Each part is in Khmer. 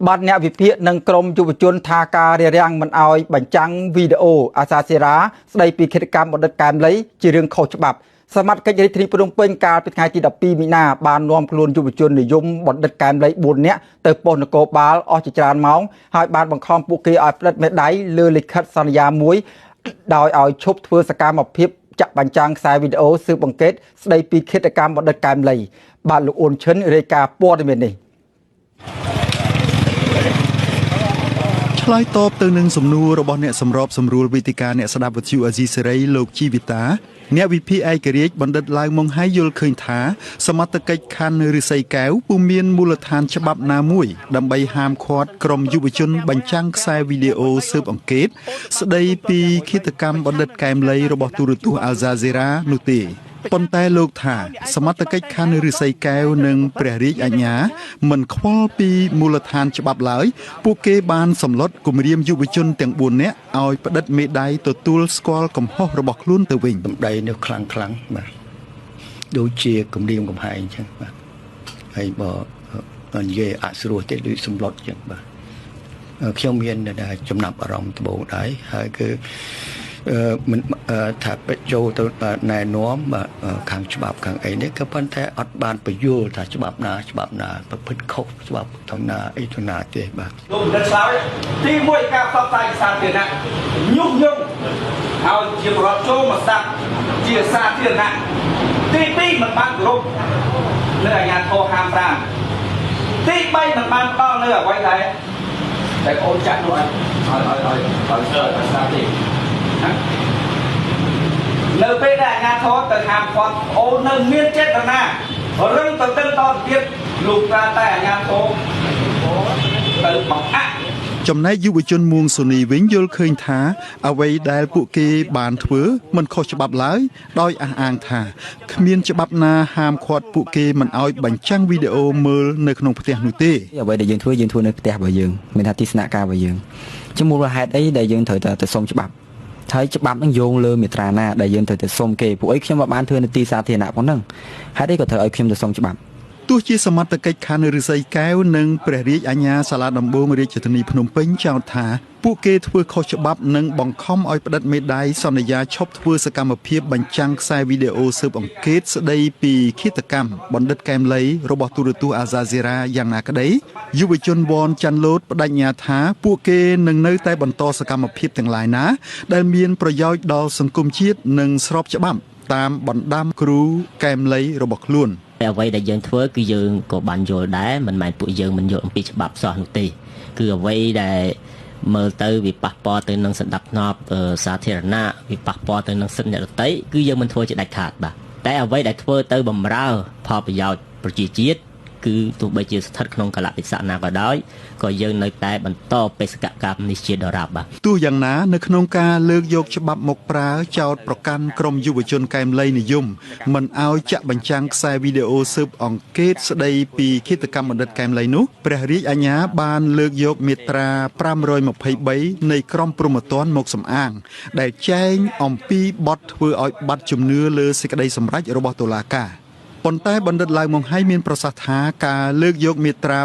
បាទអ្នកវិភាគនិងក្រមយុវជនថាការរារាំងមិនអោយបញ្ចាំងវីដេអូអាសាសេរ៉ាស្ដីពីឃាតកម្មបណ្ឌិតកែមលីជារឿងខុសច្បាប់សមត្ថកិច្ចរាជធានីភ្នំពេញកាលពីថ្ងៃទី12មីនាបាននាំខ្លួនយុវជននិយមបណ្ឌិតកែមលី4នាក់ទៅប៉ុស្តិ៍នគរបាលអស់ជាច្រើនម៉ោងហើយបានបង្ខំពួកគេឲ្យផ្ដិតមេដៃលើលិខិតសន្យាមួយដោយឲ្យឈប់ធ្វើសកម្មភាពចាក់បញ្ចាំងខ្សែវីដេអូស៊ើបអង្កេតស្ដីពីឃាតកម្មបណ្ឌិតកែមលីបាទលោកអ៊ុនឈិនរាយការណ៍ព័ត៌មាននេះឆ្លើយតបទៅនឹងសំណួររបស់អ្នកសម្របសម្រួលវេទិកាអ្នកស្ដាប់វិទ្យុអាស៊ីសេរីលោកជីវិតាអ្នកវិភាគឯករាជ្យបណ្ឌិតឡាវម៉ុងហៃយល់ឃើញថាសមត្ថកិច្ចខណ្ឌឫស្សីកែវពុំមានមូលដ្ឋានច្បាប់ណាមួយដើម្បីហាមឃាត់ក្រុមយុវជនបញ្ចាំងខ្សែវីដេអូស៊ើបអង្កេតស្ដីពីឃាតកម្មបណ្ឌិតកែមលីរបស់ទូរទស្សន៍អាល់ហ្សាហ្សេរ៉ានោះទេប៉ុន្តែលោកថាសមត្ថកិច្ចខណ្ឌឫស្សីកែវនិងព្រះរាជអាជ្ញាមិនខ្វល់ពីមូលដ្ឋានច្បាប់ឡើយពួកគេបានសម្លុតគំរាមយុវជនទាំង4នាក់ឲ្យផ្ដិតមេដៃទទួលស្គាល់កំហុសរបស់ខ្លួនទៅវិញសម្ដីនេះខ្លាំងខ្លាំងបាទដូចជាគំរាមកំហែងអញ្ចឹងបាទហើយបើនិយាយអស្រួលទេដូចសម្លុតអញ្ចឹងបាទខ្ញុំមានចំណាប់អារម្មណ៍ត្បូងដែរហើយគឺមិនថាចូលទៅណែនាំបាទខាងច្បាប់ខាងអីនេះក៏ប៉ុន្តែអត់បានបញ្យល់ថាច្បាប់ណាច្បាប់ណាប្រព្រឹត្តខុសច្បាប់ត្រង់ណាអីត្រង់ណាទេបាទលោកបណ្ឌិតឆ្លើយទី1ការផ្សព្វផ្សាយសាធារណៈញុះញង់ឲ្យជាប្រវត្តិចូលមកស្ដាប់ជាសាធារណៈទី2មិនបានគោរពនៅអាជ្ញាធរហាមប្រាមទី3មិនបានផ្ដល់នៅអ្វីដែលតែអូនចាក់នោះឲ្យឲ្យឲ្យឲ្យឲ្យស្ដាប់ទេនៅពេលដែលអាជ្ញាធរទៅហាមឃាត់អូននៅមានចេតនារឹងទៅដឹងតទៅទៀតលោកត្រាតែអាជ្ញាធរទៅបង្អាក់ចំណែកយុវជនមួងសូនីវិញយល់ឃើញថាអ្វីដែលពួកគេបានធ្វើមិនខុសច្បាប់ឡើយដោយអះអាងថាគ្មានច្បាប់ណាហាមឃាត់ពួកគេមិនឲ្យបញ្ចាំងវីដេអូមើលនៅក្នុងផ្ទះនោះទេអ្វីដែលយើងធ្វើយើងធ្វើនៅផ្ទះរបស់យើងមានថាទីស្នាក់ការរបស់យើងជាមូលហេតុអីដែលយើងត្រូវតែទៅសុំច្បាប់ហើយច្បាប់នឹងយោងលើមាត្រាណាដែលយើងត្រូវទៅសុំគេពួកអីខ្ញុំបានធ្វើនៅទីសាធារណៈប៉ុណ្ណឹងហេតុអីក៏ត្រូវឲ្យខ្ញុំទៅសុំច្បាប់ទោះជាសមត្ថកិច្ចខណ្ឌឫស្សីកែវនិងព្រះរាជអាជ្ញាសាលាដំបងរាជធានីភ្នំពេញចោទថាពួកគេធ្វើខុសច្បាប់និងបង្ខំឲ្យផ្ដិតមេដៃសន្យាឈប់ធ្វើសកម្មភាពបញ្ចាំងខ្សែវីដេអូស៊ើបអង្កេតស្ដីពីឃាតកម្មបណ្ឌិតកែមលីរបស់ទូរទស្សន៍អាហ្សាហ្សេរ៉ាយ៉ាងណាក្តីយុវជនវ៉នចាន់ឡូតបដិញ្ញាថាពួកគេនឹងនៅតែបន្តសកម្មភាពទាំងឡាយណាដែលមានប្រយោជន៍ដល់សង្គមជាតិនិងស្របច្បាប់តាមបណ្ដាំគ្រូកែមលីរបស់ខ្លួនអ្វីដែលយើងធ្វើគឺយើងក៏បានយល់ដែរមិនមែនពួកយើងមិនយល់អំពីច្បាប់សោះនោះទេគឺអ្វីដែលមើលទៅវាប៉ះពាល់ទៅនឹងសន្តិភាពសាធារណៈវាប៉ះពាល់ទៅនឹងសិទ្ធិអ្នកដទៃគឺយើងមិនធ្វើជាដាច់ខាតបាទតែអ្វីដែលធ្វើទៅបំរើផលប្រយោជន៍ប្រជាជាតិគឺទោះបីជាស្ថិតក្នុងកលៈទេសៈណាក៏ដោយក៏យើងនៅតែបន្តបេសកកម្មនេះជាដរាបបាទទោះយ៉ាងណានៅក្នុងការលើកយកច្បាប់មកប្រើចោទប្រកាន់ក្រុមយុវជនកែមលីនិយមមិនឲ្យចាក់បញ្ចាំងខ្សែវីដេអូស៊ើបអង្កេតស្ដីពីឃាតកម្មបណ្ឌិតកែមលីនោះព្រះរាជអាជ្ញាបានលើកយកមាត្រា523នៃក្រមព្រហ្មទណ្ឌមកសម្អាងដែលចែងអំពីបទធ្វើឲ្យបាត់ជំនឿលើសេចក្តីសម្រេចរបស់តុលាការប៉ុន្តែបណ្ឌិតឡាវម៉ុងហៃមានប្រសាសន៍ថាការលើកយកមាត្រា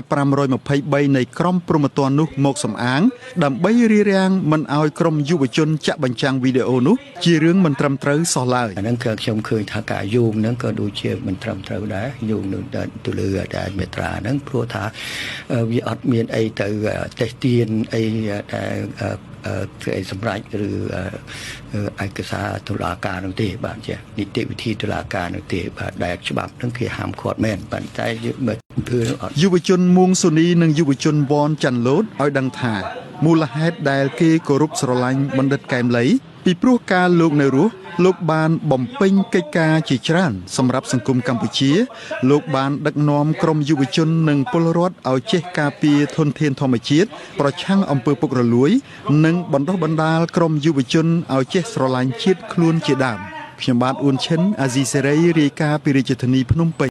523នៃក្រមព្រហ្មទណ្ឌនោះមកសម្អាងដើម្បីរារាំងមិនឲ្យក្រុមយុវជនចាក់បញ្ចាំងវីដេអូនោះជារឿងមិនត្រឹមត្រូវសោះឡើយអាហ្នឹងគឺខ្ញុំឃើញថាការយោងហ្នឹងក៏ដូចជាមិនត្រឹមត្រូវដែរយោងនឹងទៅលើតែមាត្រាហ្នឹងព្រោះថាវាអត់មានអីទៅតេស្ទៀនអីដែលធ្វើឲ្យសម្រេចឬឯកសារតុលាការនោះទេបាទជានីតិវិធីតុលាការនោះទេបាទដែលច្បាប់នឹងគេហាមឃាត់មែនប៉ុន្តែយើងមើលធ្វើអត់យុវជនមួងសូនីនិងយុវជនវ៉នចាន់ឡូតឲ្យដឹងថាមូលហេតុដែលគេគោរពស្រឡាញ់បណ្ឌិតកែមលីពីព្រោះការលោកនៅរស់លោកបានបំពេញកិច្ចការជាច្រើនសម្រាប់សង្គមកម្ពុជាលោកបានដឹកនាំក្រុមយុវជននិងពលរដ្ឋឲ្យចេះការពារធនធានធម្មជាតិប្រឆាំងអំពើពុករលួយនិងបណ្ដុះបណ្ដាលក្រុមយុវជនឲ្យចេះស្រឡាញ់ជាតិខ្លួនជាដើមខ្ញុំបាទអ៊ួនឈិនអាស៊ីសេរីរាយការណ៍ពីរាជធានីភ្នំពេញ